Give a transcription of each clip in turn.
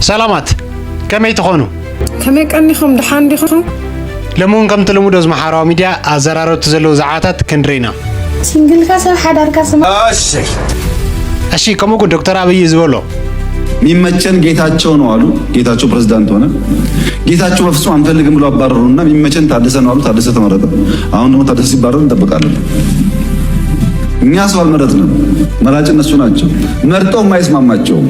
ሰላማት፣ ከመይ ትኾኑ? ከመይ ቀኒኹም? ደሓን ዲኹም? ሎሚ እውን ከምቲ ልሙድ ኣብዚ ማሕበራዊ ሚድያ ኣዘራረብቲ ዘለዉ ዛዕባታት ክንርኢ ኢና። ሲንግልካ ሰብ ሓዳርካ ስማ። እሺ፣ ከምኡ ግን ዶክተር ኣብይ ዝበሎ የሚመቸን ጌታቸው ነው አሉ። ጌታቸው ፕሬዝዳንት ሆነ። ጌታቸው በፍጹም አንፈልግም ብሎ አባረሩና የሚመቸን ታደሰ ነው አሉ። ታደሰ ተመረጠ። አሁን ደግሞ ታደሰ ሲባረር እንጠብቃለን። እኛ ሰው አልመረጥንም። መራጭ እነሱ ናቸው። መርጠው የማይስማማቸውም።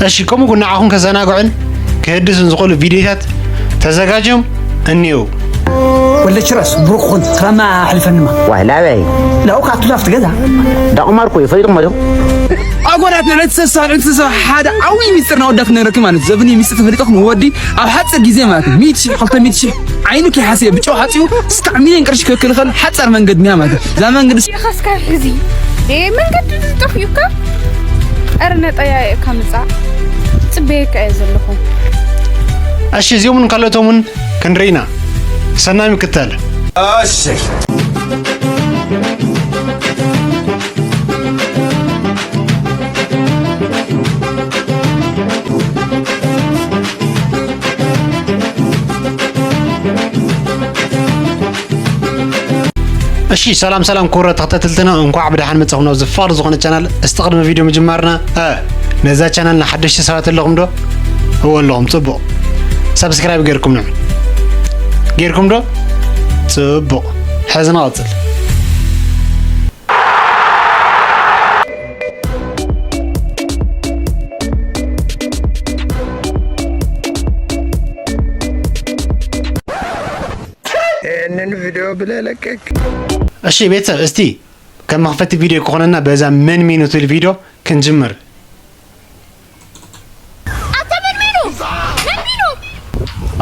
እሺ፣ ከምኡ ግን ንዓኹም ከዘናግዑን ከህድሱን ዝኽእሉ ቪድዮታት ተዘጋጅዮም እኒው። ወለች ራስ ብሩክ ኹን ክራማ ኣሕልፈንማ። ዋይ ላበይ? ላው ካቱ ላፍት ገዛ። ዳቁማር እኮ ይፈይዱ ማለት ነው። ኣጓላት ንዕለት ሰብ ሳልዕን ሰብ ሓደ ዓብዪ ሚስጥር ናወዳት ነረኪ ማለት ዘብን ሚስጥር ተፈሊጦ ንወዲ ኣብ ሓፂር ግዜ ማለት ሚእቲ ሺሕ ክልተ ሚእቲ ሺሕ ዓይኑ ከይሓስየ ብጨው ሓፂቡ ስታዕ ሚሊዮን ቅርሺ ክክልኸል ሓፃር መንገድ ኒያ ማለት እዛ መንገዲ ኢኻስ ካብ ሕዚ ደየ መንገዲ ዝጠፍዩካ? ኧረ ነጠያየእካ ምጻእ ጽበየካ እየ ዘለኹ። እሺ፣ እዚኦምን ካልኦቶምን ክንርኢና። ሰናይ ምክታል። እሺ። እሺ፣ ሰላም ሰላም ክቡራት ተኸታተልትና፣ እንኳዕ ብደሓን መጻኹም ናብ ዝፋር ዝኾነ ቻናል። እስቲ ቅድሚ ቪድዮ ምጅማርና፣ እ፣ ነዛ ቻናል ንሓደሽቲ ሰባት ኣለኹም ዶ? እወ ኣለኹም፣ ጽቡቕ። ሳብስክራይብ ጌርኩም ዶ? ጌርኩም ዶ? ጽቡቕ። ሕዚ ንቐጽል። ይህንን ቪዲዮ ብለህ ለቀቅ። እሺ ቤተሰብ፣ እስቲ ከም መኽፈቲ ቪዲዮ ክኾነና በዛ መን ሚኑ ትብል ቪዲዮ ክንጅምር። ኣታ መን ሚኑ? መን ሚኑ?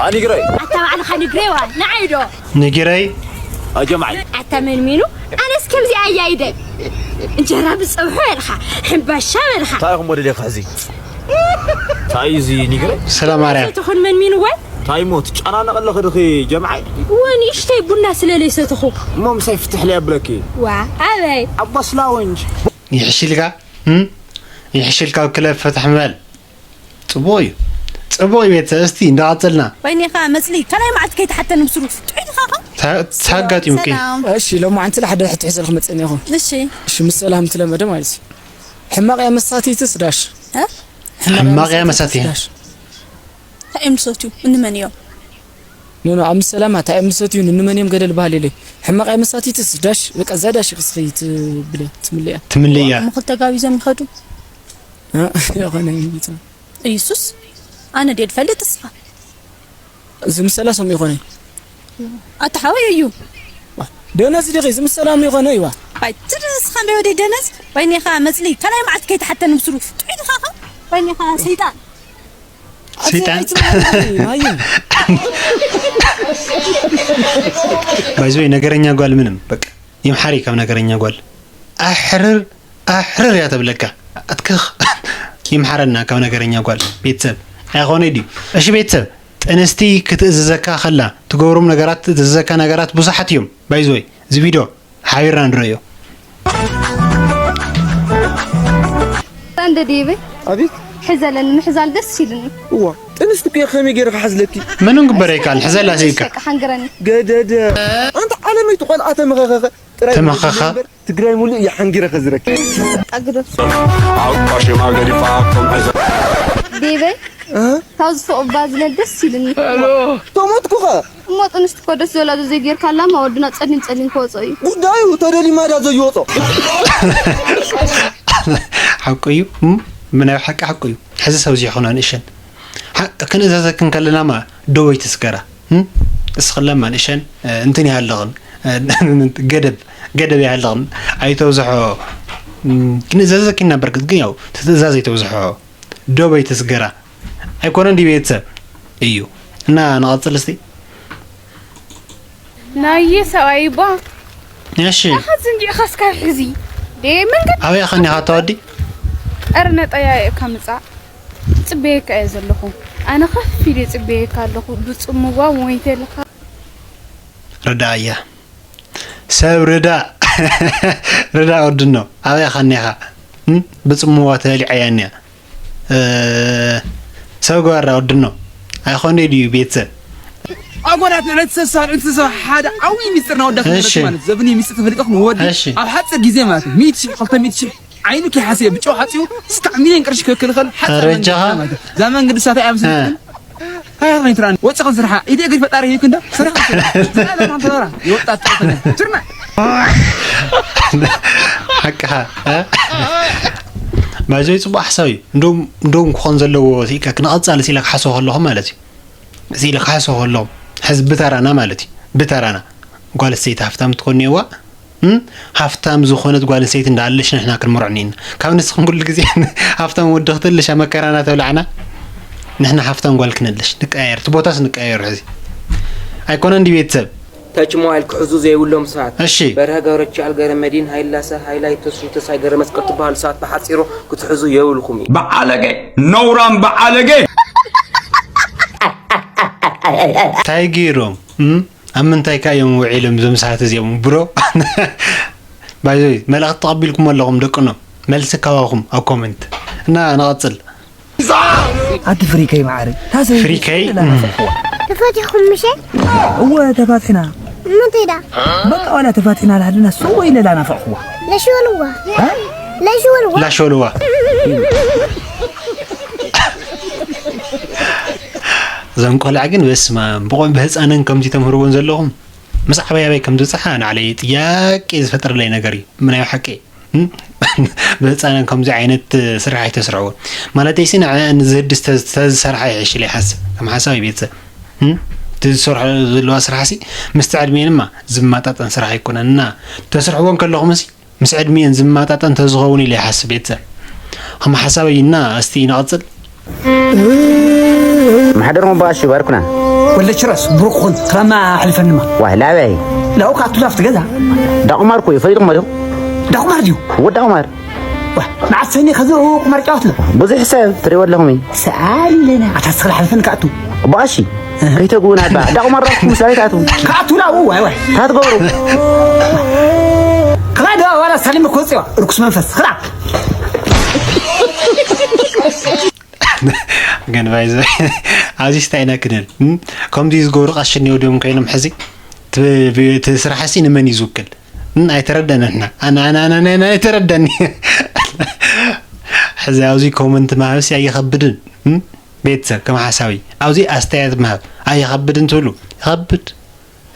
ኣኒግረይ። ኣታ ባዕልኻ ንግረይዋ፣ ንዓይ ዶ? ንግረይ። ኣጀማዓይ። ኣታ መን ሚኑ? ኣነስ ከምዚኣ እያ ኢደ። እንጀራ ብጸብሑ በልኻ፣ ሕምባሻ በልኻ። እንታይ ኢኹም ወደደይ ክሕዚ? እንታይ እዩ እዚ ንግረይ? ስለ ማርያም። ትኹን መን ሚኑ ወይ? እንታይ እሞ ትጨናነቕ ኣለኺ ድኺ ጀምዓይ? እወ፣ ንእሽተይ ቡና ስለ ለይሰተኹ። እሞ ምሳይ ፍትሕለይ ኣብለኪ። ዋ፣ ኣበይ? ኣብ ባስ ላውንጅ። ይሕሽልካ፣ እም? ይሕሽልካ ኣብ ክለብ ፈታሕ ምባል። ጽቡቕ እዩ። ጽቡቕ እዩ ቤተሰብ፣ እስቲ እንዳቐጸልና። ወይኔኻ መጽሊ፣ ካልኣይ መዓልቲ ከይትሓተኒ ብስሩ። ጥዑይ ዲኻ ኸ? ታ-፣ ታጋጢሙኪ። ሰላም። እሺ፣ ሎማዓንቲ ለ ሓደ ሕቶ ሒዘልኪ መጸኒ ኢኹ። እሺ። እሺ፣ ምስ ሰላም ትለመደ ማለት እዩ። ሕማቕ እያ መሳትይትስ ዳሽ? እ? ሕማቕ እያ መሳትይትስ መሳትያ። ዳሽ? እንታይ እዮም ዝሰትዩ? እንመን እዮም? ኖ፣ ኖ፣ ኣብ ምስ ሰላማ እንታይ እዮም ዝሰትዩ? እንመን እዮም ገደል በሃል የለይ። ሕማቕ እያ መሳትይትስ ዳሽ? በቃ እዛ ዳሽ ኢኺ ስኺ ትብልያ፣ ትምልእያ። ትምልእያ። እሞ ክልተ ጋቢዞም ይኸዱ? እ፣ ይኾነ እዩ ቤተሰብ። ኢየሱስ፣ ኣነ ድየ ዝፈልጥ እስኻ? ዝምሰላ ሰም ይኾነ። ኣታ ሓወይ እዩ። ደነዝ ዲኺ ዝምሰላ ም ይኾነ ይዋ። ኣይ፣ ትድስ እስኻ እንደ ወደይ ደነዝ? ወይኔኻ መጽሊ፣ ካልኣይ መዓልቲ ከይትሓተኒ ብስሩ። ጥዑይ ዲኻ ኸ? ወይኔኻ ሰይጣን። ሰይጣን። ኣይ፣ ባይ ዘ ወይ ነገረኛ ጓል ምንም፣ በቃ፣ ይምሓሪ ካብ ነገረኛ ጓል። ኣሕርር፣ ኣሕርር እያ ተብለካ። ኣትክኽ። ይምሓረና ካብ ነገረኛ ጓል። ቤተሰብ፣ ኣይኾነ ድዩ? እሺ ቤተሰብ፣ ጥንስቲ ክትእዝዘካ ከላ ትገብሮም ነገራት፣ ትእዝዘካ ነገራት ብዙሓት እዮም። ባይ ዘ ወይ፣ እዚ ቪድዮ ሓቢርና ንርእዮ። እንደ ዲበ ኣቤት። ሕዘለኒ፣ ምሕዛል ደስ ኢሉኒ። እዋ፣ ጥንስቲ እኮ ከመይ ገይረ ክሓዝለኪ? ምንም ግበር ኣይከኣል፣ ሕዘላ ስኢልካ። በቃ ሓንግረኒ። ገደደ። ኣንታ ዓለመይ ትቖልኣ ተመኸኸኸ። ጥራይ ተመኸኸ። እምበር ትግራይ ሙሉእ እያ ሓንጊረ ከዝረኪ። ኣግደፍ። ኣውቃሽማ ገዲፋ ከም ሕዘ- ዲበ እ? ካብ ዝፈቑባ ዝለል ደስ ኢሉኒ። ተሞትኩኸ? እሞ ጥንስቲ እኮ ደስ ዘላ ዘይጌርካላማ ወድና ጸሊም ጸሊም ክወጾ እዩ። ጉዳዩ ተደሊማ ዳ ዘይወጾ። ሓቁ እዩ። እም? ምናይ ሓቂ ሓቁ እዩ። ሕዚ ሰብ ዘይኾነ ንእሸን። ሓ-፣ ክንእዘዘክን ከለናማ ደወይ ትስገራ። እም? እስኽለማ ንእሸን፣ እ፣ እንትን ይሃለኽን፣ እ፣ ገደብ፣ ገደብ ይሃለኽን። ኣይተብዝሖ፣ እም፣ ክንእዘዘኪን ነበር ግን ያው ትእዛዝ ኣይተብዝሖ። ደወይ ትስገራ። ኣይኮነን ድዩ ቤተሰብ? እዩ። እና ንቐጽል እስቲ። ናየ ሰብኣይ እባ። እሺ። ኣኻ ዝንጊዕኻስ ካብ ሕዚ። ደየ መንገድ ኣበይ ኣኸኒ ኻታ ወዲ? ኧረ ነጠያየእካ ምጻእ። ጽበየካ እየ ዘለኹ። ኣነ ከፍ ኢለ ጽበየካ ኣለኹ። ብጽምዋ ሞይተልካ። ርዳእያ። ሰብ ርዳእ። ርዳእ ወድኖ። ኣበይ ኣኸኒ ኻ? እም? ብጽምዋ ተበሊዐያ እኒኣ። እ፣ ሰብ ገባራ ወድኖ ኣይኾነ ድዩ ቤተሰብ? ኣጓላት ንዕለት ሰብ ሳር እንስሳ ሓደ ዓብዪ ሚስጥር ናወዳት እሺ። ማለት ዘብን ሚስጥር ተፈልቀኹም ወዲ እሺ። ኣብ ሓፂር ግዜ ማለት እዩ። ሚእቲ ሺሕ ክልተ ሚእቲ ሺሕ ዓይኑ ከይሓስየ ብጨው ሓፂቡ ስታዕ ሚሊዮን ቅርሺ ክክልኸል ሓፂር ረጃኻ? መንገዲ ማለት እዩ። እዛ መንገዲ ሳታይ ኣብ ስልክን እ። ሃያ ሜትራን ወፂ ከም ስርሓ ኢደ እግሪ ፈጣሪ ሂብክ እንዳ ስራሕ ዝናለ ማን ተበራ የወጣት ጥቅተኛ ትርና። ሓቅኻ እ? ባይዞይ ፅቡቅ ሓሳብ እዩ። እንደውም እንደውም ክኾን ዘለዎ ሲኢልካ ክነቐፃሊ ሲኢልካ ሓስቦ ከለኹ ማለት እዩ። ሲኢልካ ሓስቦ ከለኹ ሕዚ ብተራና ማለት እዩ። ብተራና ጓል ኣንስተይቲ ሃፍታም ትኾን እዋ እም? ሃፍታም ዝኾነት ጓል ኣንስተይቲ እንዳኣለሽ ንሕና ክንምርዖ እኒና። ካብ ንስኹም ኩሉ ግዜ ሃፍታም ወዲ ክትልሽ ኣብ መከራና ተብላዕና ንሕና ሃፍታም ጓል ክንልሽ ንቀያየር። እቲ ቦታስ ንቀያየር ሕዚ። ኣይኮነን ድዩ ቤተሰብ? ተች ሞባይል ክሕዙ ዘይብሎም ሰባት። እሺ። በርሀ ገብረኪዳን፣ ገብረ መድህን፣ ሃይላሰ፣ ሃይላይ፣ ተስፉ ተስፋይ፣ ገብረ መስቀል ትበሃሉ ሰባት ብሓፂሩ ክትሕዙ የብልኩም እዩ። በዓለገ፣ ነውራም በዓለገ። እንታይ ገይሮም? እም? ኣብ ምንታይ ከ እዮም ውዒሎም እዞም ሰባት እዚኦም ብሮ? ባይዞይ መልእኽቲ ተቐቢልኩም ኣለኹም ደቅኖ። መልሲ ካባኹም ኣብ ኮመንት። እና ንቐጽል። ኣቲ ፍሪከይ መዓረይ፣ እታ ሰበይቲ ፍሪከይ? ስለ ናፈቕኹዋ። ተፈቲሕኩም ምሸ? እወ፣ ተፋትሕና። ምንታይ ዳ? በቃ፣ ዋላ ተፋትሕና ኣልሃድና፣ እሱ ወይ ለላ ናፈቕኹዋ። ለሽወልዋ። እ? ለሽወልዋ። ላሽወልዋ። እዞም ቆልዓ ግን፣ በስመ ኣብ፣ ብቆ-፣ ብህፃነን ከምዚ ተምህርወን ዘለኹም፣ ምስ ዓበይ ኣበይ ከም ዝበፅሓ ንዓለይ ጥያቄ ዝፈጥረለይ ነገር እዩ። ምናይ ሓቂ። እም? ብህፃነን ከምዚ ዓይነት ስራሕ ኣይተስርሕዎ። ማለተይሲ ንዐአን ዝህድስ ተዝ-፣ ተዝሰርሓ ይሕሽ ኢለ ይሓስብ። ከም ሓሳብ ቤተሰብ። እም? እቲ ዝሰርሖ ዘለዋ ስራሕሲ ምስቲ ዕድሜንማ ዝመጣጠን ስራሕ ኣይኮነን። እና ተስርሕዎ እንከለኹምሲ ምስ ዕድሜን ዝመጣጠን ተዝኸውን ኢለ ይሓስብ ቤተሰብ። ከም ሓሳበይ እና እስቲ ንቐጽል። ማሕደርኩም በኣሽ ባርኩና። ወለችረስ ብሩክ ኩን ክራማ ኣሕልፈንማ። ዋህ ላበይ? ላው ካቱላ ኣብቲ ገዛ። ዳቁማር እኮ እዩ፣ ፈሊጥኩም ዲኹም? ዳቁማር ድዩ? ወዲ ዳቁማር። ዋህ፣ መዓት ሰኒ ከዚ ቁማር ጫወት ኣሎ። ብዙሕ ሰብ ትሪእዎ ኣለኹም እዩ። ሰኣለና። ኣታ ስኽል ሓልፈን ካቱ። በኣሽ። እህ። ከይተጉና ባ። ዳቁማር ራኩም ሰበይት ኣቱ። ካቱላ፣ ዋይ፣ ዋይ። ታትገብሩ። ከማይ ዶ ዋላ ሳሊም እኮ ወፂዋ። ርኩስ መንፈስ። ክዳ። ግን ባይዘ፣ ኣብዚ ስታይ ኢና ክንብል። እም? ከምዚ ዝገብሩ ቀሺ እኒኦ ድዮም ኮይኖም ሕዚ? እቲ፣ እቲ ስራሕሲ ንመን እዩ ዝውክል? እም? ኣይተረደን ንሕና። ኣነ፣ ኣነ፣ ኣነ፣ ኣነ፣ ኣነ ኣይተረደን። ሕዚ ኣብዚ ኮመንት ምሃብሲ ኣይኸብድን። እም? ቤተሰብ፣ ከም ሓሳዊ፣ ኣብዚ ኣስተያየት ምሃብ ኣይኸብድን ትብሉ? ይኸብድ።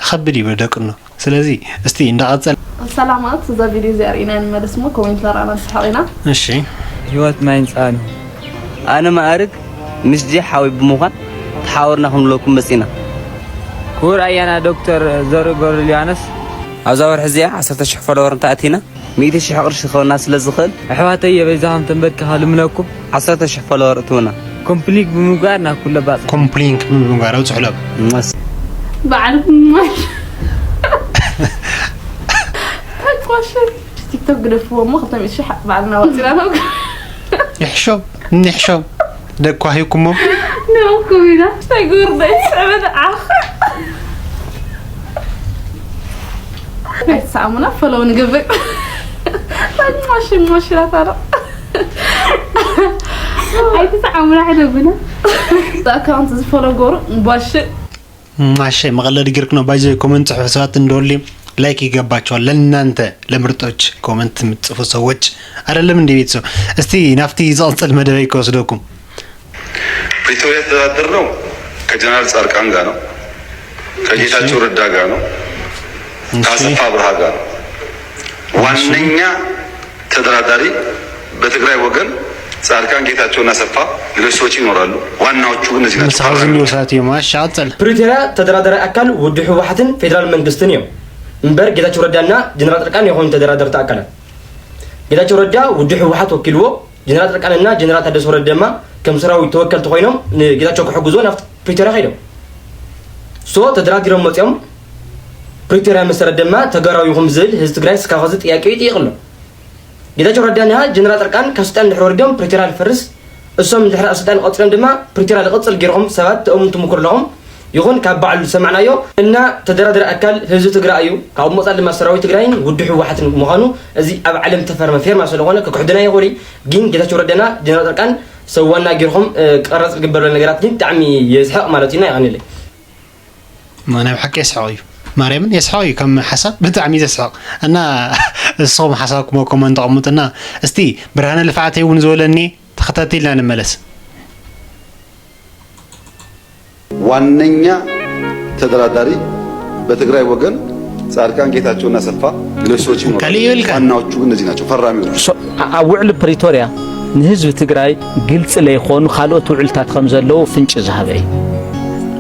ከብድ እዩ ደቅኖ። ስለዚ እስቲ እንዳቐጸል። ሰላማት፣ እዛ ቪድዮ እዚኣ ርኢና ንመለስ እሞ ኮሜንት ንረኣና ንስሕቕ ኢና። እሺ። ህይወት ማይን ጻኑ። ኣነ ማእርግ ምስ ጂ ሓወይ ብምዃን ተሓወርና ክንብለኩም መጺና። ክቡር ኣያና ዶክተር ዘርኡ ገብረልዮሃንስ። ኣብዛ ወርሒ እዚኣ ዓሰርተ ሽሕ ፎሎወር እንተኣቲና፣ ሚእቲ ሽሕ ቅርሺ ክኸውና ስለ ዝኽእል፣ ኣሕዋተይ የበይዛኹም ተንበርኪኻ ልምነኩም። ዓሰርተ ሽሕ ፎሎወር እትውና። ኮምፕሊንክ ብምግባር ናብ ኩለ ባጽ። ኮምፕሊንክ ብምግባር ኣብጽሑሎም። መስ- በዓል ማይ። ተቆሽር። ቲክቶክ ግደፍዎ እሞ ክልተ ሚእቲ ሽሕ በዓልና ወፂና ነው። ይሕሾም፣ ንሕሾም። ደኳ ሂብኩሞ። ንእኩም ኢና። እንታይ ጉርደይ ስዕበት ዓኽ። ኣይትሰኣሙና፣ ፎሎው ንገብር። ማሽ፣ ማሽ ኢላታ ኣሎ። ኣይትሰኣሙና፣ ሕደጉና። እዛ ኣካውንት እዚ ፎሎው ገሩ፣ ባሽ። ማሽ፣ መቐለዲ ጌርኩና። ባይዘ ኮመንት ጽሑፍ ሰባት እንደወሊ ላይክ ይገባቸዋል። ለእናንተ ለምርጦች ኮመንት የምትጽፉ ሰዎች አይደለም እንዴ ቤተሰብ? እስቲ ናፍቲ ዝቐጽል መደበይ ከወስደኩም። ፕሪቶሪያ የተደራደርነው ከጀነራል ጻድቃን ጋር ነው፣ ከጌታቸው ረዳ ጋር ነው፣ ከአሰፋ አብርሃ ጋር ነው። ዋነኛ ተደራዳሪ በትግራይ ወገን ጻድቃን፣ ጌታቸውና አሰፋ፣ ሌሎች ሰዎች ይኖራሉ። ዋናዎቹ ግን እነዚህ ናቸው። ምሳሌ ዝኒው ሰዓት እዮም። እሺ፣ ቀጽል። ፕሪቶሪያ ተደራዳሪ ኣካል ውድብ ህወሓትን ፌደራል መንግስትን እዮም። እምበር ጌታቸው ረዳና ጀነራል ጻድቃን የኾኑ ተደራደርቲ ኣካላት። ጌታቸው ረዳ ውድብ ህወሓት ወኪልዎ ጀነራል ጻድቃንና ጀነራል ታደሰ ወረደ ድማ ከም ሰራዊት ተወከልቲ ኮይኖም ንጌታቸው ክሕግዙ ናብቲ ፕሪቶሪያ ከይዶም። ሶ ተደራዲሮም መፂኦም። ፕሪቶሪያ መሰረት ድማ ተጋራዊ ይኹም ዝብል ህዝቢ ትግራይ እስካብ ኸዚ ጥያቄ ይጥይቕ ኣሎ። ጌታቸው ረዳና ጀነራል ጻድቃን ካብ ስልጣን ድሕሪ ወሪዶም ፕሪቶሪያ ዝፈርስ፣ እሶም ድሕሪ ኣብ ስልጣን ቀፂሎም ድማ ፕሪቶሪያ ዝቕፅል ገይርኹም ሰባት ተእምቱ ምክሩ ኣለኹም። ይኹን ካብ ባዕሉ ዝሰማዕናዮ እና ተደራደሪ ኣካል ህዝቢ ትግራይ እዩ። ካብኡ መጻኢ ድማ ሰራዊት ትግራይን ውድብ ህወሓትን ምዃኑ እዚ ኣብ ዓለም ተፈርመ ፌርማ ስለኾነ ክክሕድና ይኽእሉ። ግን ጌታቸው ረዳና ጀነራል ጻድቃን ሰብ ዋና ጌርኩም ቀረጽ ዝግበረሉ ነገራት ግን ብጣዕሚ የስሕቕ ማለት እዩ። የቐንየለይ። ናይ ብሓቂ የስሕቕ እዩ። ማርያምን የስሕቕ እዩ። ከም ሓሳብ ብጣዕሚ ዘስሕቕ። እና እስኹም ሓሳብኩም ኮመንት ኣቕምጡና። እስቲ ብርሃነ ልፍዓተይ እውን ዝበለኒ ተኸታቲልና ንመለስ። ዋነኛ ተደራዳሪ በትግራይ ወገን ጻድቃን፣ ጌታቸውና ሰፋ፣ ሌሎች ሰዎች ይኖራሉ። ዋናዎቹ ግን እነዚህ ናቸው ፈራሚዎች። ኣብ ውዕሊ ፕሪቶርያ ንህዝቢ ትግራይ ግልፂ ለይኾኑ ካልኦት ውዕልታት ከም ዘለዉ ፍንጭ ዝሃበ እዩ።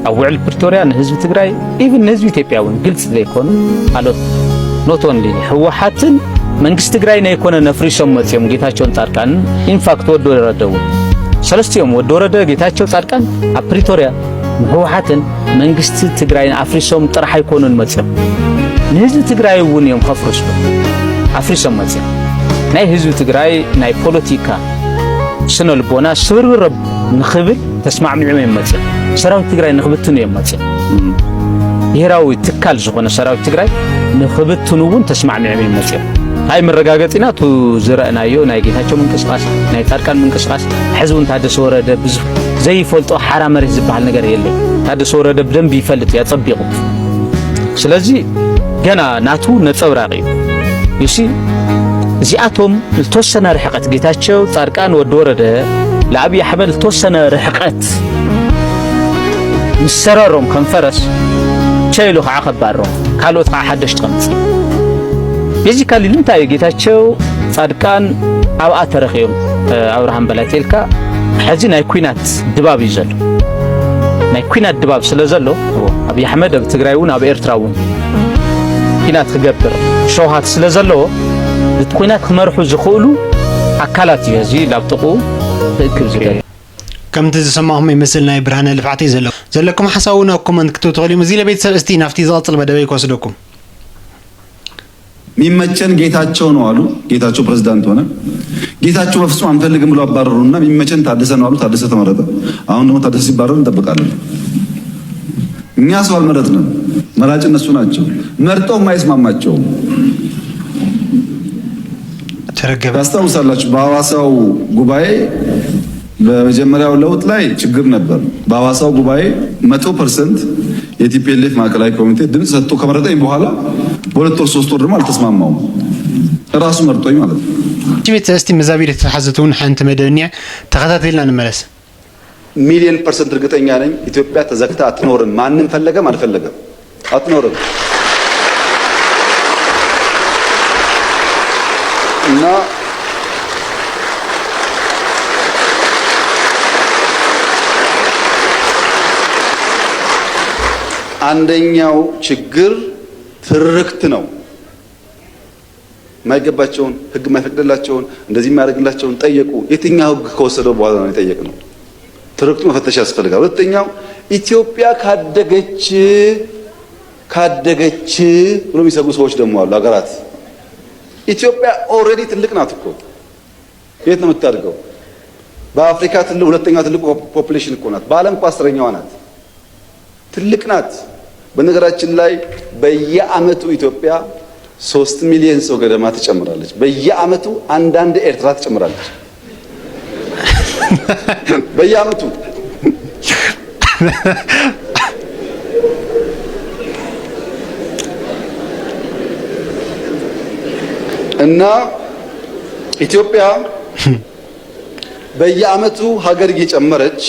ኣብ ውዕሊ ፕሪቶርያ ንህዝቢ ትግራይ ኢቭን ንህዝቢ ኢትዮጵያ እውን ግልፂ ዘይኮኑ ካልኦት ኖት ኦንሊ ህወሓትን መንግስቲ ትግራይ ነይኮነ ነፍሪሶም መፅኦም ጌታቸውን ፃድቃንን ኢንፋክት ወዲ ወረደ እውን ሰለስቲኦም ወዲ ወረደ ጌታቸው ፃድቃን ኣብ ፕሪቶርያ ንህወሓትን መንግስቲ ትግራይን ኣፍሪሶም ጥራሕ ኣይኮኑን መፅኦም ንህዝቢ ትግራይ እውን እዮም ከፍርሱ ኣፍሪሶም መፅኦም ናይ ህዝቢ ትግራይ ናይ ፖለቲካ ስነ ልቦና ስብርብር ንኽብል ተስማዕሚዖም እዮም መፅኦም ሰራዊት ትግራይ ንኽብትኑ እዮም መፅኦም ብሄራዊ ትካል ዝኾነ ሰራዊት ትግራይ ንኽብትኑ እውን ተስማዕሚዖም እዮም መፅኦም። እንታይ መረጋገፂ ናቱ ዝረእናዮ ናይ ጌታቸው ምንቅስቃስ ናይ ፃድቃን ምንቅስቃስ ሕዚ እውን ታደሰ ወረደ ብዙ ዘይፈልጦ ሓራ መሬት ዝበሃል ነገር የለን። ታደሰ ወረደ ብደንብ ይፈልጥ ያፀቢቑ ስለዚ ገና ናቱ ነፀብራቕ እዩ። ዩሲ እዚኣቶም ዝተወሰነ ርሕቀት ጌታቸው ፃድቃን ወዲ ወረደ ለኣብይ ኣሕመድ ዝተወሰነ ርሕቀት ምስ ሰረሮም ከም ፈረስ ቸይሉ ከዓ ከባሮም ካልኦት ከዓ ሓደሽቲ ከምፅ ቤዚካሊ ንምንታይ እዩ ጌታቸው ፃድቃን ኣብኣ ተረኺቦም ኣብርሃም በላይ ተልካ ሕዚ ናይ ኩናት ድባብ እዩ ዘሎ ናይ ኩናት ድባብ ስለ ዘሎ ኣብይ ኣሕመድ ኣብ ትግራይ እውን ኣብ ኤርትራ እውን ኩናት ክገብር ሸውሃት ስለ ዘለዎ እቲ ኩናት ክመርሑ ዝኽእሉ ኣካላት እዩ እዚ ናብ ጥቕኡ ክእክብ ዝገብር። ከምቲ ዝሰማኹም ይመስል ናይ ብርሃነ ልፍዓተይ ዘሎ ዘለኩም ሓሳብ እውን ኣብ ኮመንት ክትቡ ትኽእሉ እዮም። እዚ ለቤተሰብ እስቲ ናብቲ ዝቐፅል መደበይ ክወስደኩም። የሚመቸን ጌታቸው ነው አሉ። ጌታቸው ፕሬዝዳንት ሆነ። ጌታቸው በፍጹም አንፈልግም ብሎ አባረሩና የሚመቸን ታደሰ ነው አሉ። ታደሰ ተመረጠ። አሁን ደግሞ ታደሰ ሲባረር እንጠብቃለን። እኛ ሰው አልመረጥንም። መራጭ እነሱ ናቸው። መርጠው የማይስማማቸው ተረገበ። ታስታውሳላችሁ በሐዋሳው ጉባኤ በመጀመሪያው ለውጥ ላይ ችግር ነበር። በሐዋሳው ጉባኤ መቶ ፐርሰንት የ ቲ ፒ ኤል ኤፍ ማዕከላዊ ኮሚቴ ድምፅ ሰጥቶ ከመረጠኝ በኋላ በሁለት ወር ሶስት ወር ደግሞ አልተስማማውም። ራሱ መርጦኝ ማለት ነው። እቺ ቤት እስቲ መዛቢር የተሓዘት እውን ሓንቲ መደብ እኒያ ተኸታተልና ንመለስ። ሚሊዮን ፐርሰንት እርግጠኛ ነኝ ኢትዮጵያ ተዘግታ አትኖርም። ማንም ፈለገም አልፈለገም አትኖርም እና አንደኛው ችግር ትርክት ነው። የማይገባቸውን ህግ የማይፈቅድላቸውን እንደዚህ የማያደርግላቸውን ጠየቁ። የትኛው ህግ ከወሰደው በኋላ ነው የጠየቅነው? ትርክቱ መፈተሽ ያስፈልጋል። ሁለተኛው ኢትዮጵያ ካደገች ካደገች ብሎ የሚሰጉ ሰዎች ደግሞ አሉ። ሀገራት ኢትዮጵያ already ትልቅ ናት እኮ። የት ነው የምታድገው? በአፍሪካ ትልቅ ሁለተኛ ትልቁ population እኮ ናት። በዓለም እኮ አስረኛዋ ናት። ትልቅ ናት። በነገራችን ላይ በየአመቱ ኢትዮጵያ ሶስት ሚሊዮን ሰው ገደማ ትጨምራለች። በየአመቱ አንዳንድ ኤርትራ ትጨምራለች። በየአመቱ እና ኢትዮጵያ በየአመቱ ሀገር እየጨመረች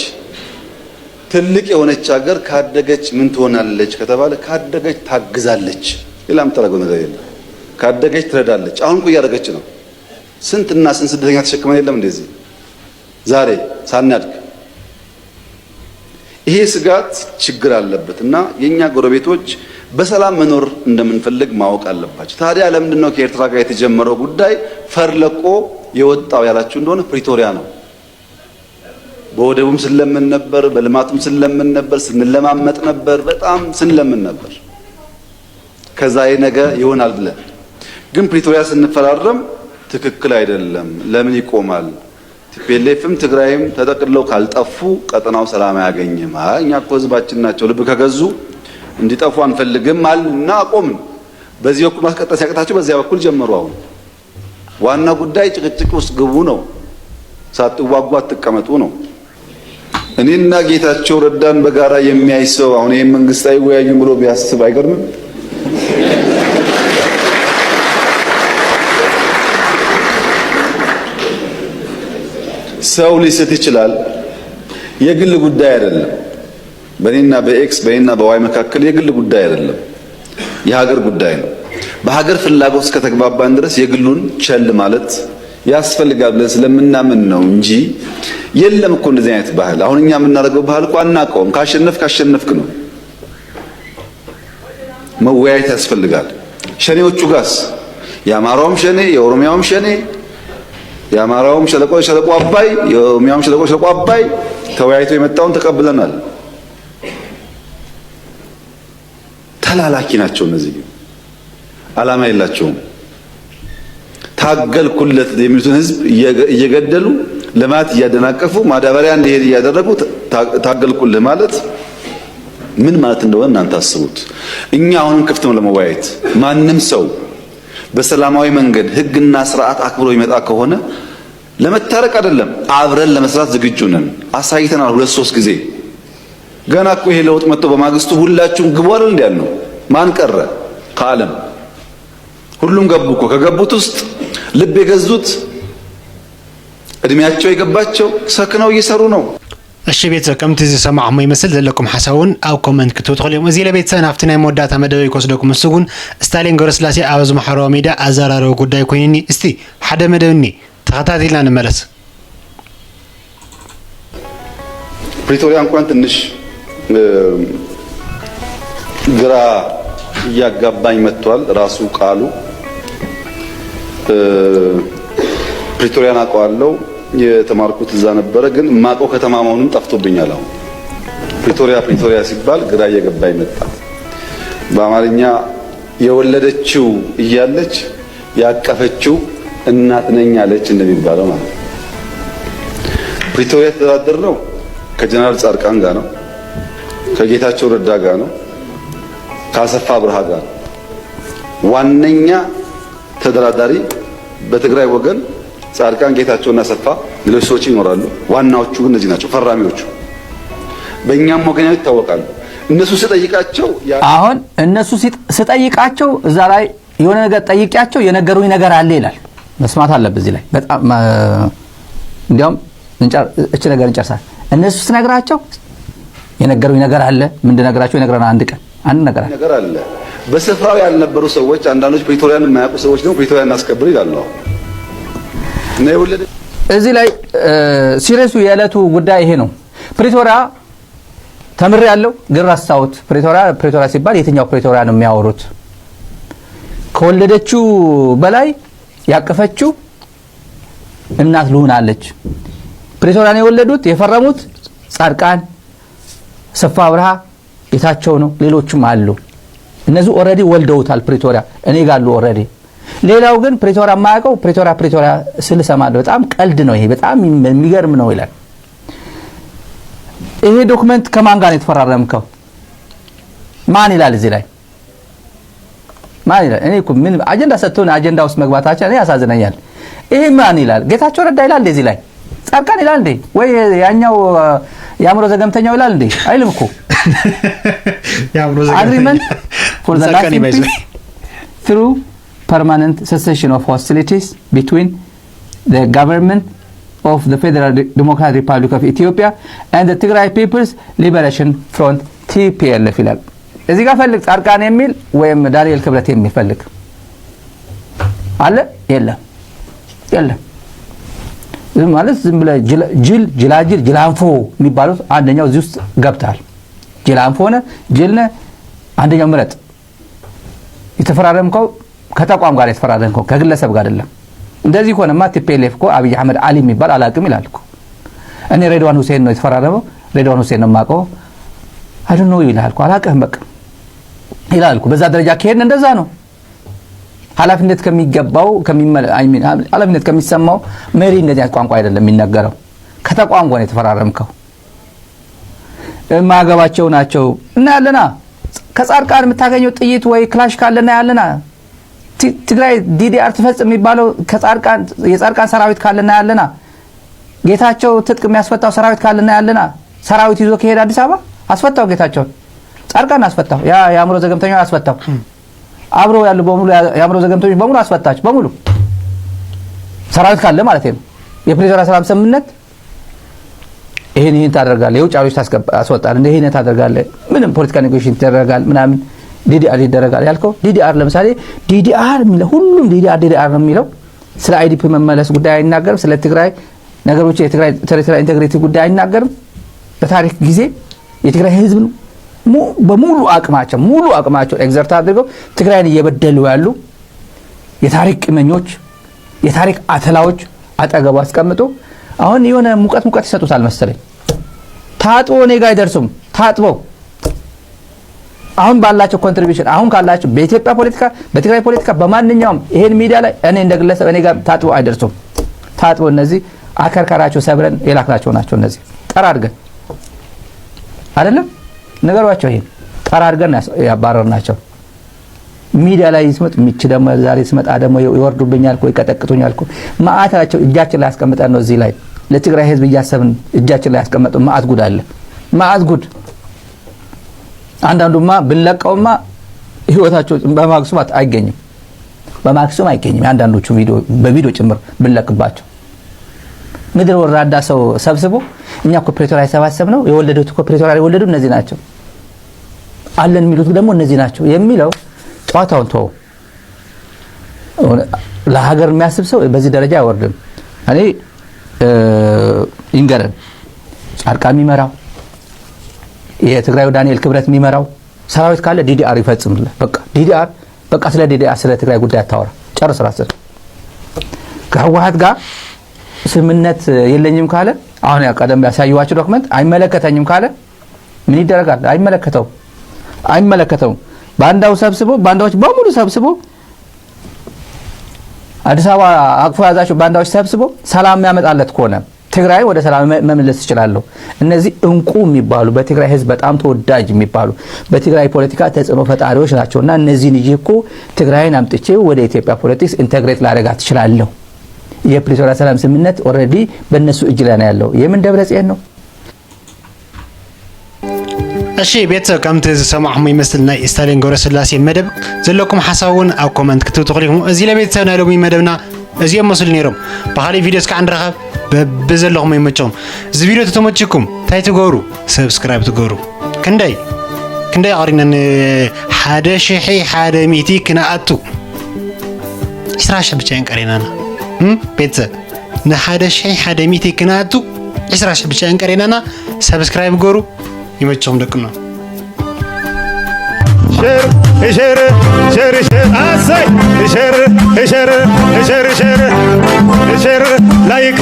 ትልቅ የሆነች ሀገር ካደገች ምን ትሆናለች ከተባለ ካደገች ታግዛለች። ሌላ የምታደርገው ነገር የለም። ካደገች ትረዳለች። አሁን እኮ እያደረገች ነው። ስንትና ስንት ስደተኛ ተሸክመን የለም እንደዚህ ዛሬ ሳናድግ። ይሄ ስጋት ችግር አለበት እና የእኛ ጎረቤቶች በሰላም መኖር እንደምንፈልግ ማወቅ አለባቸው። ታዲያ ለምንድን ነው ከኤርትራ ጋር የተጀመረው ጉዳይ ፈር ለቆ የወጣው ያላችሁ እንደሆነ ፕሪቶሪያ ነው። በወደቡም ስንለምን ነበር፣ በልማቱም ስንለምን ነበር፣ ስንለማመጥ ነበር፣ በጣም ስንለምን ነበር። ከዛሬ ነገ ይሆናል ብለን ግን ፕሪቶሪያ ስንፈራረም ትክክል አይደለም፣ ለምን ይቆማል? ቲ ፒ ኤል ኤፍም ትግራይም ተጠቅልለው ካልጠፉ ቀጠናው ሰላም አያገኝም። አይ እኛ እኮ ህዝባችን ናቸው፣ ልብ ከገዙ እንዲጠፉ አንፈልግም አልን እና አቆምን። በዚህ በኩል ማስቀጠል ሲያቅታቸው በዚያ በኩል ጀመሩ። አሁን ዋና ጉዳይ ጭቅጭቅ ውስጥ ግቡ ነው። ሳትዋጉ አትቀመጡ ነው። እኔና ጌታቸው ረዳን በጋራ የሚያይ ሰው አሁን ይህን መንግስት አይወያዩም ብሎ ቢያስብ አይገርምም? ሰው ሊስት ይችላል። የግል ጉዳይ አይደለም። በእኔና በኤክስ በእኔና በዋይ መካከል የግል ጉዳይ አይደለም፣ የሀገር ጉዳይ ነው። በሀገር ፍላጎት እስከተግባባን ድረስ የግሉን ቸል ማለት ያስፈልጋል ብለን ስለምናምን ነው እንጂ የለም እኮ እንደዚህ አይነት ባህል። አሁን እኛ የምናደርገው ባህል እኮ አናውቀውም። ካሸነፍክ አሸነፍክ ነው። መወያየት ያስፈልጋል። ሸኔዎቹ ጋስ የአማራውም ሸኔ፣ የኦሮሚያውም ሸኔ፣ የአማራውም ሸለቆ ሸለቆ አባይ፣ የኦሮሚያውም ሸለቆ ሸለቆ አባይ ተወያይቶ የመጣውን ተቀብለናል። ተላላኪ ናቸው እነዚህ። ግን ዓላማ የላቸውም። ታገልኩለት የሚሉትን ህዝብ እየገ- እየገደሉ፣ ልማት እያደናቀፉ፣ ማዳበሪያ እንዲሄድ እያደረጉ ታ- ታገልኩልህ ማለት ምን ማለት እንደሆነ እናንተ አስቡት። እኛ አሁንም ክፍት ነው ለመወያየት። ማንም ሰው በሰላማዊ መንገድ ህግና ስርዓት አክብሮ ይመጣ ከሆነ ለመታረቅ አይደለም፣ አብረን ለመስራት ዝግጁ ነን። አሳይተናል ሁለት ሶስት ጊዜ። ገና እኮ ይሄ ለውጥ መጥቶ በማግስቱ ሁላችሁም ግቡ አይደል እንዲ ያልነው? ማን ቀረ ከዓለም? ሁሉም ገቡ እኮ። ከገቡት ውስጥ ልብ የገዙት፣ እድሜያቸው የገባቸው፣ ሰክነው እየሰሩ ነው። እሺ ቤተሰብ፣ ከምቲ ዝሰማዕኹሞ ይመስል፣ ዘለኩም ሓሳብ እውን ኣብ ኮመንት ክትህቡ ትኽእሉ እዮም። እዚ ኢለ ቤተሰብ ናብቲ ናይ መወዳእታ መደበይ ክወስደኩም። እሱ እውን ስታሊን ገብረስላሴ ኣብ ዝመሓረዎ ሚድያ ኣዘራረቡ ጉዳይ ኮይኑኒ። እስቲ ሓደ መደብ እኒ ተኸታቲልና ንመለስ። ፕሪቶሪያ እንኳን ትንሽ እ፣ ግራ እያጋባኝ መጥቷል። ራሱ ቃሉ እ፣ ፕሪቶሪያን አውቀዋለሁ፣ የተማርኩት እዛ ነበረ፣ ግን ማቆ ከተማ መሆኑን ጠፍቶብኛል። አሁን ፕሪቶሪያ ፕሪቶሪያ ሲባል ግራ እየገባኝ መጣ። በአማርኛ የወለደችው እያለች ያቀፈችው እናት ነኝ አለች እንደሚባለው ማለት ነው። ፕሪቶሪያ የተደራደርነው ከጀነራል ጻድቃን ጋር ነው፣ ከጌታቸው ረዳ ጋር ነው፣ ከአሰፋ አብርሃ ጋር ነው። ዋነኛ ተደራዳሪ በትግራይ ወገን ጻድቃን፣ ጌታቸውና አሰፋ፣ ሌሎች ሰዎች ይኖራሉ። ዋናዎቹ ግን እነዚህ ናቸው፣ ፈራሚዎቹ። በእኛም ወገን ያው ይታወቃሉ። እነሱ ስጠይቃቸው ያ- አሁን እነሱ ሲጥ- ስጠይቃቸው እዛ ላይ የሆነ ነገር ጠይቂያቸው የነገሩኝ ነገር አለ ይላል። መስማት አለብህ እዚህ ላይ በጣም እ፣ እንዲያውም እንጨር- እች ነገር እንጨርሳል። እነሱ ስነግራቸው የነገሩኝ ነገር አለ። ምን እንድነግራቸው ይነግረናል። አንድ ቀን አንድ ነገር አለ። ነገር አለ። በስፍራው ያልነበሩ ሰዎች፣ አንዳንዶች ፕሪቶሪያን የማያውቁ ሰዎች ደግሞ ፕሪቶሪያ እናስከብር ይላሉ። አሁን እና የወለደ እዚህ ላይ ሲሪየሱ የዕለቱ ጉዳይ ይሄ ነው። ፕሪቶሪያ ተምሬያለሁ ግን ረሳሁት። ፕሪቶሪያ ፕሪቶሪያ ሲባል የትኛው ፕሪቶሪያ ነው የሚያወሩት? ከወለደችው በላይ ያቀፈችው እናት ልሆናለች። ፕሪቶሪያን የወለዱት የፈረሙት ጻድቃን፣ አሰፋ አብርሃ፣ ጌታቸው ነው፣ ሌሎችም አሉ። እነዚህ ኦልሬዲ ወልደውታል። ፕሪቶሪያ እኔ ጋር አሉ ኦልሬዲ። ሌላው ግን ፕሪቶሪያ የማያውቀው ፕሪቶሪያ ፕሪቶሪያ ስል እሰማለሁ። በጣም ቀልድ ነው ይሄ፣ በጣም የሚገርም ነው ይላል። ይሄ ዶክመንት ከማን ጋር ነው የተፈራረምከው? ማን ይላል እዚህ ላይ? ማን ይላል? እኔ እኮ ምን አጀንዳ ሰጥቶን አጀንዳ ውስጥ መግባታችን እኔ ያሳዝነኛል። ይሄ ማን ይላል? ጌታቸው ረዳ ይላል እንዴ እዚህ ላይ? ጻድቃን ይላል እንዴ? ወይ ያኛው የአእምሮ ዘገምተኛው ይላል እንዴ? አይልም እኮ። የአእምሮ ዘገምተኛ። Agreement for the ጻድቃን lasting ይባይዘ። Peace through permanent cessation of hostilities between the government of the Federal Democratic Republic of Ethiopia and the Tigray People's Liberation Front, T P L F ይላል። እዚህ ጋር ፈልግ ጻድቃን የሚል ወይም ዳንኤል ክብረት የሚል ፈልግ አለ? የለም፣ የለም። ዝም ማለት ዝም ብለህ ጅል ጅላጅል ጅላንፎ የሚባሉት አንደኛው እዚህ ውስጥ ገብታል። ጅላንፎ ነህ፣ ጅል ነህ፣ አንደኛው ምረጥ። የተፈራረምከው ከተቋም ጋር የተፈራረምከው ከግለሰብ ጋር አይደለም። እንደዚህ ከሆነማ T P L F እኮ አብይ አህመድ አሊ የሚባል አላውቅም ይላል እኮ። እኔ ሬድዋን ሁሴን ነው የተፈራረመው፣ ሬድዋን ሁሴን ነው የማውቀው። I don't know ይላል እኮ፣ አላውቅህም በቃ ይላል እኮ። በዛ ደረጃ ከሄድን እንደዛ ነው። ኃላፊነት ከሚገባው ከሚመለ- I mean ኃላፊነት ከሚሰማው መሪ እንደዚህ አይነት ቋንቋ አይደለም የሚነገረው። ከተቋም ጋር ነው የተፈራረምከው። የማያገባቸው ናቸው እና ያለና ከጻድቃን የምታገኘው ጥይት ወይ ክላሽ ካለና ያለና ትግራይ D D R ትፈጽም የሚባለው ከጻድቃን የጻድቃን ሰራዊት ካለና ያለና ጌታቸው ትጥቅ የሚያስፈታው ሰራዊት ካለና ያለና ሰራዊት ይዞ ከሄደ አዲስ አበባ አስፈታው። ጌታቸውን ጻድቃን አስፈታው። ያ የአእምሮ ዘገምተኛው አስፈታው። አብረው ያሉ በሙሉ የአእምሮ ዘገምተኞች በሙሉ አስፈታች በሙሉ ሰራዊት ካለ ማለት ነው። የፕሪቶሪያ ሰላም ስምምነት ይሄን ይሄን ታደርጋለህ፣ የውጭ ኃይሎች ታስወጣለህ፣ እንደ ይሄን ታደርጋለህ፣ ምንም ፖለቲካ ኔጎሽን ይደረጋል ምናምን ዲዲአር ይደረጋል ያልከው ዲዲአር ለምሳሌ ዲዲአር የሚለው ሁሉም ዲዲአር ዲዲአር ነው የሚለው። ስለ አይዲፒ መመለስ ጉዳይ አይናገርም። ስለ ትግራይ ነገሮች የትግራይ ቴሪቶሪያል ኢንቴግሪቲ ጉዳይ አይናገርም። በታሪክ ጊዜ የትግራይ ህዝብ በሙሉ አቅማቸው ሙሉ አቅማቸው ኤግዘርት አድርገው ትግራይን እየበደሉ ያሉ የታሪክ ቂመኞች የታሪክ አተላዎች አጠገቡ አስቀምጦ አሁን የሆነ ሙቀት ሙቀት ይሰጡታል መሰለኝ። ታጥቦ እኔ ጋር አይደርሱም። ታጥበው አሁን ባላቸው ኮንትሪቢሽን አሁን ካላቸው በኢትዮጵያ ፖለቲካ በትግራይ ፖለቲካ በማንኛውም ይሄን ሚዲያ ላይ እኔ እንደ ግለሰብ እኔ ጋር ታጥበው አይደርሱም። ታጥበው እነዚህ አከርካራቸው ሰብረን የላክናቸው ናቸው። እነዚህ ጠራርገን አይደለም ነገሯቸው ይሄን ጠራርገን ያባረርናቸው። ሚዲያ ላይ ይስመጥ ምች ደግሞ ዛሬ ስመጣ ደግሞ ይወርዱብኛል እኮ ይቀጠቅጡኛል እኮ። መዓታቸው እጃችን ላይ አስቀምጠን ነው እዚህ ላይ ለትግራይ ህዝብ እያሰብን እጃችን ላይ ያስቀመጡ መዓት ጉድ አለ። መዓት ጉድ። አንዳንዱማ ብንለቀውማ ህይወታቸው በማግስቱ አይገኝም። በማግስቱም አይገኝም። አንዳንዶቹ ቪዲዮ በቪዲዮ ጭምር ብንለቅባቸው ምድር ወራዳ ሰው ሰብስቦ እኛ እኮ ፕሪቶሪያ የሰባሰብ ነው የወለዱት እኮ ፕሪቶሪያ የወለዱ እነዚህ ናቸው አለን የሚሉት ደግሞ እነዚህ ናቸው የሚለው ጨዋታውን ተወው። ለሀገር የሚያስብ ሰው በዚህ ደረጃ አይወርድም። እኔ ይንገረን ጻድቃን የሚመራው የትግራዩ ዳንኤል ክብረት የሚመራው ሰራዊት ካለ ዲዲአር ይፈጽምልህ። በቃ ዲዲአር በቃ ስለ ዲዲአር ስለ ትግራይ ጉዳይ አታወራ። ጨርስ ራስህ። ከህወሓት ጋር ስምምነት የለኝም ካለ አሁን ያ ቀደም ያሳየኋቸው ዶክመንት አይመለከተኝም ካለ ምን ይደረጋል? አይመለከተውም። አይመለከተውም። ባንዳው ሰብስቦ ባንዳዎች በሙሉ ሰብስቦ አዲስ አበባ አቅፎ ያዛቸው ባንዳዎች ሰብስቦ ሰላም የሚያመጣለት ከሆነ ትግራይ ወደ ሰላም መመለስ ትችላለሁ። እነዚህ እንቁ የሚባሉ በትግራይ ህዝብ በጣም ተወዳጅ የሚባሉ በትግራይ ፖለቲካ ተጽዕኖ ፈጣሪዎች ናቸው እና እነዚህን ይዤ እኮ ትግራይን አምጥቼ ወደ ኢትዮጵያ ፖለቲክስ ኢንተግሬት ላደርጋት ትችላለሁ። የፕሪቶሪያ ሰላም ስምምነት ኦልሬዲ በእነሱ እጅ ላይ ነው ያለው። የምን ደብረ ጽዮን ነው? እሺ ቤተሰብ ከምቲ ዝሰማዕኹም ይመስል ናይ ስታሊን ገብረስላሴ መደብ ዘለኩም ሓሳብ እውን ኣብ ኮመንት ክትብቱ ክሊኹም። እዚ ለቤተሰብ ናይ ሎሚ መደብና እዚኦም መስሉ ነይሮም። ብኻሊእ ቪድዮ እስካዕ ንራኸብ። በብዘለኹም ይመቸኹም። እዚ ቪድዮ ተተመችኩም እንታይ ትገብሩ? ሰብስክራይብ ትገብሩ። ክንደይ ክንደይ ኣቕሪና ን ሓደ ሽሒ ሓደ ሚእቲ ክነኣቱ ዒስራ ሽሕ ብቻ የንቀሬናና ቤተሰብ ንሓደ ሽሕ ሓደ ሚእቲ ክነኣቱ ዒስራ ሽሕ ብቻ የንቀሬናና። ሰብስክራይብ ገሩ። ይመቸኹም ደቅና። ሸር ሸር ሸር ሸር ኣሰይ ሸር ሸር ሸር ሸር ላይክ